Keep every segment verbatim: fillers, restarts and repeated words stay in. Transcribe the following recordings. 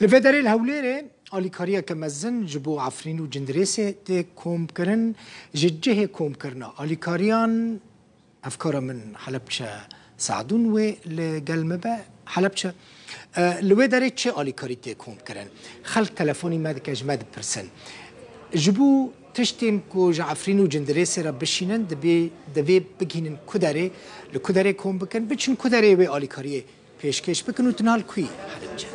Li vê derê li Hewlêrê alîkariyeke mezin ji bo Efrîn û Cindirêsê tê komkirin. Ji cihê komkirina alîkariyan hevkara min Helebçe Sadûn wê li gel me be. Helebçe, e, li wê derê çi alîkarî tê komkirin? Xelk telefonî me dike, ji me dipirsin. Ji bo tiştên ku ji Efrîn û Cindirêsê re bişînin, dibê, divê bigihînin ku derê, li ku derê kom bikin, biçin ku derê wê alîkariyê pêşkêş bikin û tu niha li kû yî Helebçe?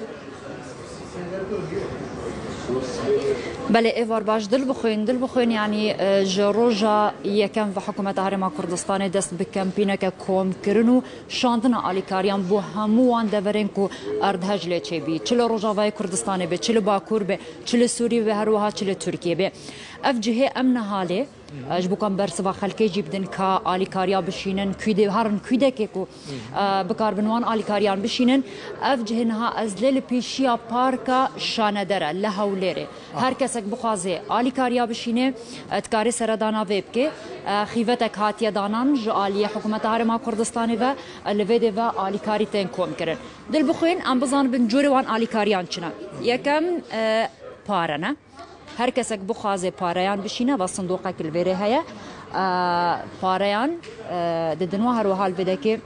Belê, êvar baş, dil bixwîn, dil bixwîn, yanî, e, ji roja yekem ve Hikûmeta Herêma Kurdistanê dest bi kempîneke komkirin û şandina alîkariyan bo hemû wan deverên ku erdhej lê çêbî. Çi li Rojavayê Kurdistanê be, çi li Bakur be, çi li Sûriyê be, her wiha çi li Tirkiyê be. Ev cihê em niha lê, e, ji bo ku em bersiva xelkê jî bidin ka alîkariya bişînin, kûdê herin kûdekê ku, e, bikaribin wan alîkariyan bişînin. Ev cihê niha ez lê li pêşiya parka Şanedere li Hewlêrê. Her kesek bixwaze alîkariya bişîne, e, dikarê seredana vê bike. E, xîvetek hatiye danan ji aliyê Hikûmeta Herêma Kurdistanê ve, e, li vê dê ve alîkarî tên kom kirin. Dil bixwîn, em bizanibin corê wan alîkariyan çi ne. Yekem, e, pare ne. Her kesek bixwaze pareyan bişîne, va sindoqek li vêrê heye. E, pareyan, e, didin wan, her wiha li vê dekê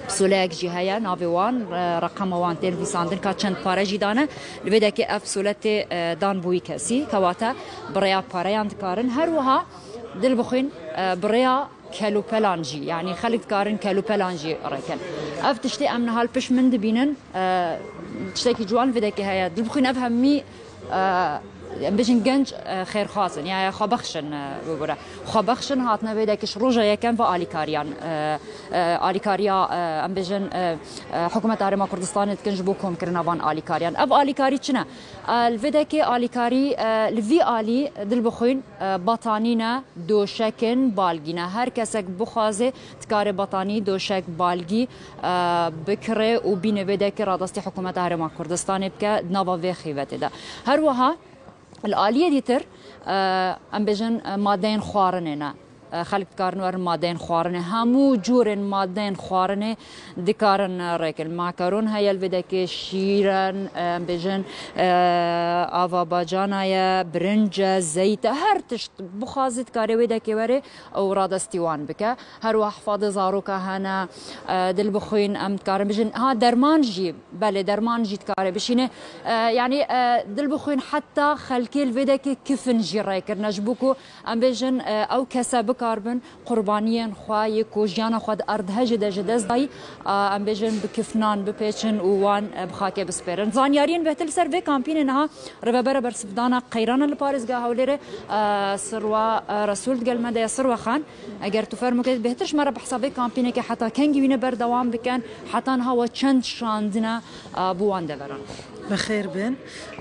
pisoleyek jî heye, navê wan, e, reqema wan tên nivîsandin, ka çend pare jî dane. Li vê dekê ev pisole tê, e, dan bo wî kesî, kewate bi rêya pareyan dikarin. Her wiha dil bixwîn, e, bi rêya kelopelan jî, yanî xelk dikarin kelopelan jî rêkin. Ev tiştê em niha li pişt min dibînin, e, tiştekî ciwan vê dekê heye. Dil bixwîn ev hemî, e, em bêjin genc, e, xêrxwaz in, ya, ya xwebexş in, e, bibûre. Xwebexş in, hatine vê dekê ji roja yekem ve alîkariyan, e, e, alîkariya, e, em bêjin, e, e, Hikûmeta Herêma Kurdistanê dikin ji bo komkirina van alîkariyan. Ev alîkarî çi ne? E, li vê dekê alîkarî, e, li vî alî dil bixwîn, e, batanî ne, doşek in, balgî ne. Her kesek bixwaze dikare batanî, doşek, balgî, e, bikire û bîne vê dekê radestî Hikûmeta Herêma Kurdistanê bike di nava vê xîvetê de. Her wiha li aliyê dîtir, e, em bêjin, e, madeyên xwarinê ne. E, xelk dikarin werin madeyên xwarinê. Hemû cûrên madeyên xwarinê dikarin, e, rêkin. Makaron heye li vê dekê, şîr in, e, em bêjin, e, ava bacana ye, birinc e, zeyt e, her tişt bixwaze dikare wê dekê were û radestî wan bike. Her wiha hifadê zaroka hene, e, dil bixwîn, em dikarin bijin. Ha, derman jî, belê, derman jî dikare bişîne. E, yanî, e, dil bixwîn heta xelkê li vê dekê kifin jî rêkirine, ji bo ku em bêjin, e, ew kese bikaribin qurbaniyên xwe yê ku jiyana xwe di erdhejê de ji dest dayî, e, em bêjin bi kifnan bipêçin û wan, e, bi xakê bispêrin. Zanyariyên bêhtir li ser vê kampînê niha Rêvebera bersivdana qeyrana li parêzgeha Hewlêrê, e, Sirwa, e, Resûl digel me de ye. Sirwa Xan, eger tu fermo kê, bêhtir ji me re behsa vê kampînekê heta kengî wîne berdewam bikin, heta niha we çend şandine, e, bo wan deveran? Bi xêr bin.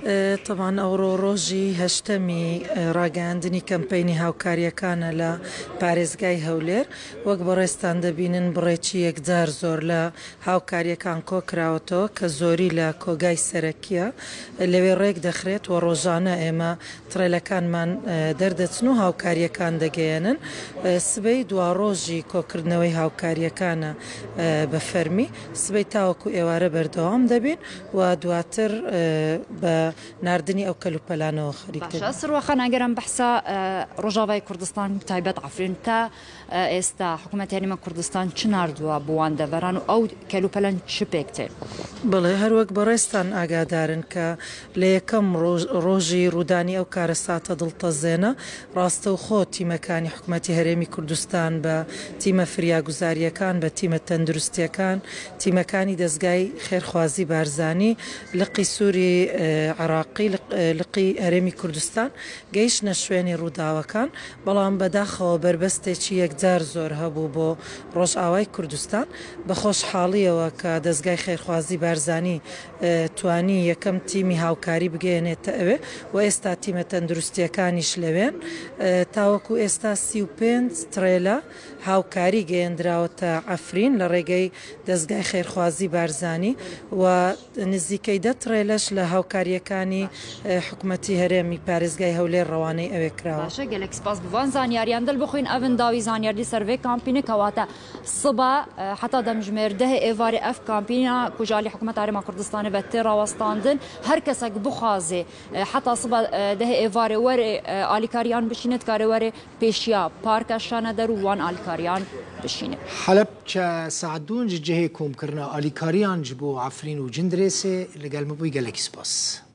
E, teban ewro rojî heştemî, e, ragihandinî kempeynî hawkariyekane li parêzgehê Hewlêr. Wek berêztan dibînin, bi rêçî yekcar zor li hاوکارییەکان کۆکراوەتەوە کە زۆری لە کۆگای سەرەکییە. لەوێ ڕێکدەخرێت و ڕۆژانە ئێمە تڕێلەکانمان، ئە، دەردەچن و هاوکارییەکان دەگەیەنن. ئە، سبەی دواڕۆژی کۆکردنەوەی هاوکارییەکانە، ئە، بە فەرمی. سبەی تاوەکو ئێوارە بەردەوام دەبین و دواتر، ئە، بە ناردنی ئەو کەلوپەلانەوە خەریک دەبین. باشە، سروە خان، ئەگەر ئەم بەحسا، ئە، ڕۆژاڤای کوردستان، تایبەت عەفرین، تا ئێستا حکوومەتی هەرێمی کوردستان چ ناردووە بۆ وان دەڤەران و ئەو کەلوپەلەن چ پێک تێ؟ بەڵێ، هەروەک بەڕێزتان ئاگادارن کە لە یەکەم ڕۆژ-، ڕۆژی ڕوودانی ئەو کارەساتە دڵتەزێنە، ڕاستەوخۆ تیمەکانی حکوومەتی هەرێمی کوردستان بە تیمە فریاگوزارییەکان، بە تیمە تەندروستییەکان، تیمەکانی دەزگای خێرخوازی بارزانی، لقی سووری، ئێ، عێراقی، لق-، ئێ، لقی هەرێمی کوردستان، گەیشتنە شوێنی ڕووداوەکان، بەڵام بەداخەوە بەربەستێکی یەکجار زۆر هەبوو بۆ ڕۆژئاوای کوردستان. بە خۆشحاڵییەوە کە دەزگای خێرخوازی بارزانی، ئێ، توانی یەکەم تیمی هاوکاری بگەیەنێتە ئەوێ و ئێستا تیمە تەندروستییەکانیش لەوێن. ئێ، تاوەکو ئێستا سی و پێنج تڕێلە هاوکاری گەیەندراوەتە عەفرین لە ڕێگەی دەزگای خێرخوازی بارزانی و نزیکەی دە تڕێلەش لە هاوکارییەکانی، ئێ، حکوومەتی هەرێمی پارێزگای هەولێر ڕەوانەی ئەوێ کراوە. باشە، گەلێک سپاس بۆ وان زانیارییان. دڵ بخۆ Evin dawî zanyar li ser vê kampînê kewate siba, e, heta demjimêr dehê êvarê ev kampîna ku ji alî hikûmeta Herêma Kurdistanê ve tê rawestandin, her kesek bixwaze, e, heta siba, e, dehê êvarê were, e, alîkariyan bişîne, dikare were pêşiya parka Şaneder û wan alîkariyan bişîne. Helebçe Se'dûn ji cihê komkirina alîkariyan ji bo Efrîn û Cindirêsê li gel min bûy, gelekî spas.